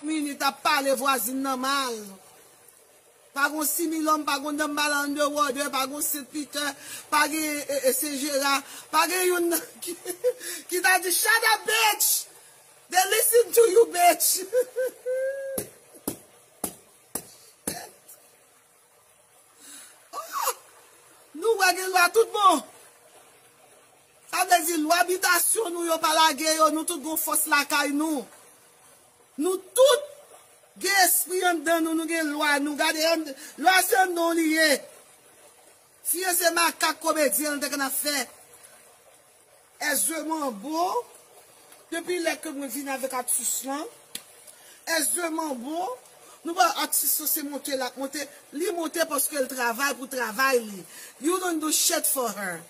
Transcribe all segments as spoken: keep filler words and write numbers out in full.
Minit ap pale vwazin nan mal. Pa gon Similòm, pa gon Danmbala Underwater, pa gon Sent Pitè, pa gen e, e, Sen Jera, pa gen youn nan ki, ki ta di, "Shut up, bitch! They listen to you, bitch!" Oh! Nou wè gen lwa tout bon. Sa vle di lwa bitasyon nou yo pa lage yo, nou tout gon fòs lakay nou. Nou tout gen espri anndan nou, nou gen lwa nou. Gade, ann- lwa se anndan w li ye. Fiyanse makak komedyen an te konn ap fè. Èzè Manbo, depi lè ke mwen vin avèk atis lan, Èzè Manbo, nou wè atis lan se monte l ap monte, li monte paske l travay pou travay li. You don't do shit for her.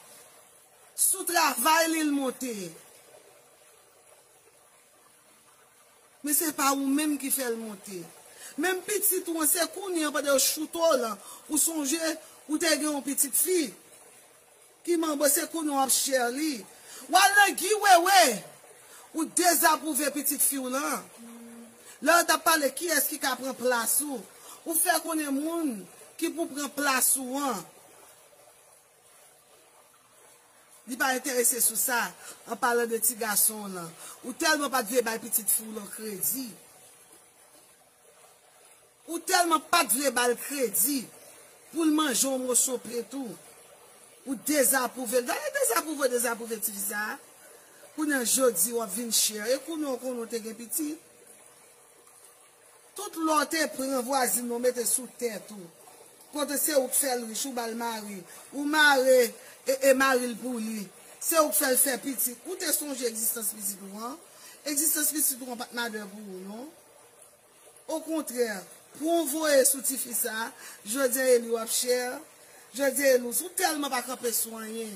Sou travay li l monte. Men se pa ou menm ki fè l monte. Menm pitit ou an, se kounye an pandan yo choute w lan, ou sonje ou te gen yon pitit fi ki manbo, se kounye an w ap share li. W al nan Guy Wewe, ou dezapwouve pitit fi w lan. Lè yo t ap pale kiyès ki ka pran plas ou, ou fè konnen moun ki pou pran plas ou an. Li pa enterese sou sa, an palan de ti gason w lan. Ou tèlman pa t vle bay pitit fi w lan kredi. Ou tèlman pa t vle ba l kredi pou l manje yon moso pen tou. Ou dezapwouve l. Gade dezapwouve, dezapwouve ti fi sa a. Kounye a jodi w ap vin share. E kounye a w konnen w te gen pitit. Tout lò w te pran vwazin nan w mete sou tèt ou. Kote se ou k fè l rich, ou ba l mari. Ou mare e, e mari l pou li. Se ou k fè l fè pitit. Ou te sonje egzistans pitit ou an? Egzistans pitit ou an pa t malè pou ou, non. Okontrè, pou w voye sou tifi sa, jodi a e li w ap share, jodi a e li w, ou tèlman pa kanpe sou anyen.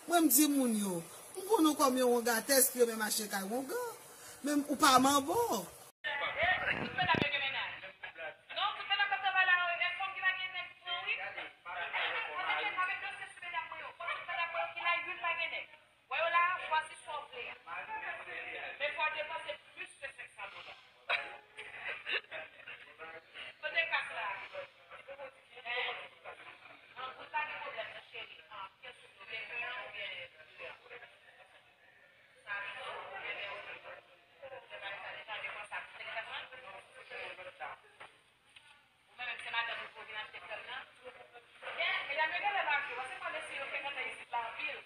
Mwen m di moun yo, m konn ou kòm yon wongatès ki renmen mache kay wonga, men ou pa manbo. Tout medam yo gen mennaj. Non, tout medam k ap travay la, e fanm ki pa gen nèg ki pran, wi. Mwen te, mwen te danse sou medam mwen yo. Fò tout medam mwen yo ki la, youn pa gen nèg. Wè yo la, chwazi sa w vle a. Men fò w depanse plis ke senk san dola. Kote kas la? An goud pa gen pwoblèm non, cheri. An pyès ou gen youn oubyen de. Sa vin tou, enben, oke. Se bagay sa deja depanse a tout egzakteman. Ou menm, menm se madanm ou pou vin achte krèm nan. Gen, medam yo genlè pa vle, paske pa mesye yo frekante isit la anpil.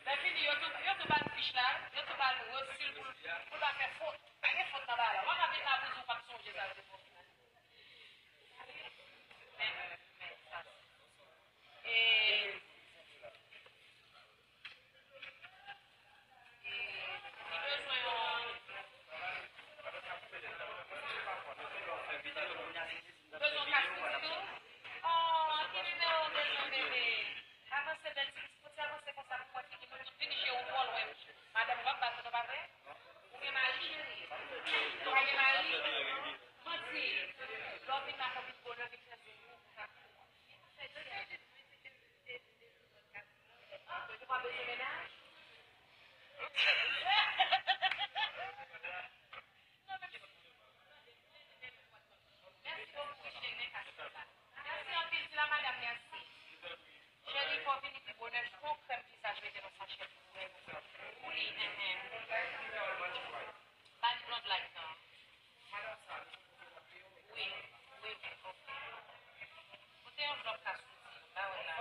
Lè fini, yo tou, yo tou ba l fich la, yo tou ba l resi l pou l, pou l pa fè fot. Pa gen fot nan bagay la. Ou pa ka vin la pou di w p ap sonje sa yo te fè w. Men, men, sa. E, Li bezwen yon, bezwen yon kat pitit ou? Oh, ki nimewo w bezwen, bebe? Avanse, bèl ti pitit, fò ti avanse konsa pou mwen, pitit mwen, tout vini je ou twò lwen. Madanm ou p ap bat ou non, pa vre? Ou gen mari, cheri? Ou pa gen mari? Manti. Lè w vin la, fò vin bonè, vin fè zoumou, konsa. Ou pa bezwen mennaj? Mèsi bokou, wi, cheri, men ka sou la. Mèsi anpil, di la madanm mèsi. Cheri, fò w vini pi bonè, jwenn yon krèm vizaj mete nan sachè pou mwen. Pou li, enhen. Ba li blonde light lan. Wi, wi, wi, ok. Pote yon vlòg ka soti, ba wè la.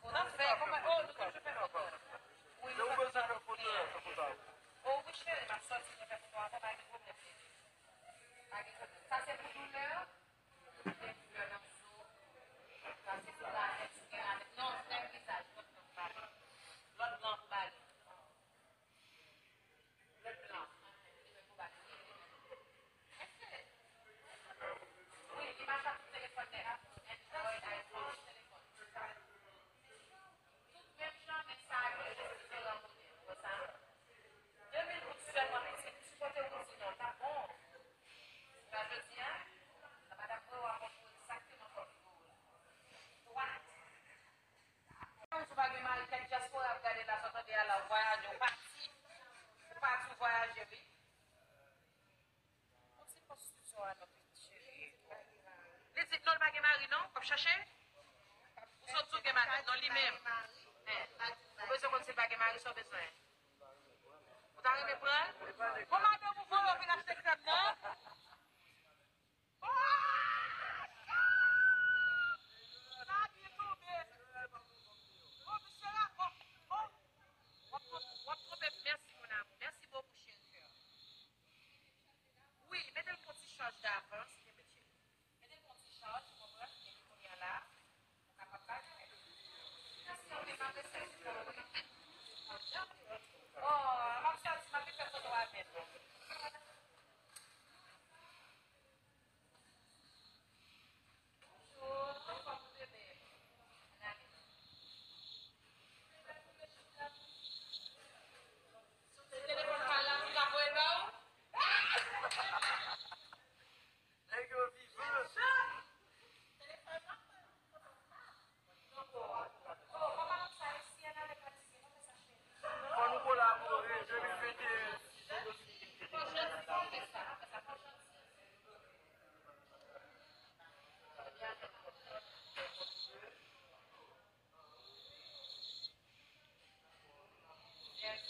Ou nan fè, kòman, oh, nou toujou fè foto. Wi, nou fè foto. Oh, wi, cheri, m ap sòti, mwen fè foto avè w, pa gen pwoblèm, bebe. Pa gen pwoblèm. Sa se pou doulè, gen doulè nan zo. Sa se pou lamèt, si gen lamèt. Non, krèm vizaj, lòt blan pou bale. Lòt blan pou bale. Lòt blan. Wi, li mache ak tout telefòn nèf. Android, iPhone, tout telefòn. Tout menm jan, men sa yo se diferan modèl. Ou wè sa? De mil goud sèlman, pitit, si kote ou di non, ta bon. Sa jodi a, sa pa t ap wè w a bon pwodui. W ap chache? Ou sot di w gen madanm, non, li menm. Ou bezwen konn si l pa gen mari, sa w bezwen? Ou ta renmen pran l? Bon, madanm ou vòlò vin achte krèm nan. Oh! Sa byen tonbe. Oh, mesye la, oh, oh. W ap twonpe, w ap twonpe. Merci, mon amour. Merci beaucoup, chéri. Wi, mete l pran ti chaj davans, mete l pran ti chaj, ou konprann, epi kounye a la, ou kapab bagay. Mèsi anpil, m apresye l. Oh, m ap sòti, m ap vin fè foto avè l. Bonjou, kòman w ye? Ann ale. Telefòn pa la, pou l ka voye l ba ou? Nèg yo vivan. Fò nou kolabore, de mil venteyen. Yes.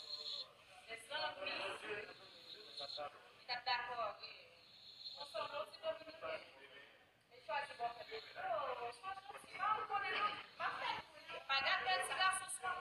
Mezanmi. Li t ap dakò, wi. Konsa, yon ti dominiken. Li chwazi bò frè. Oh, chwazi yon ti, pa ou konnen non. M ap fè l pou li. Pa gad bèl ti gason swa.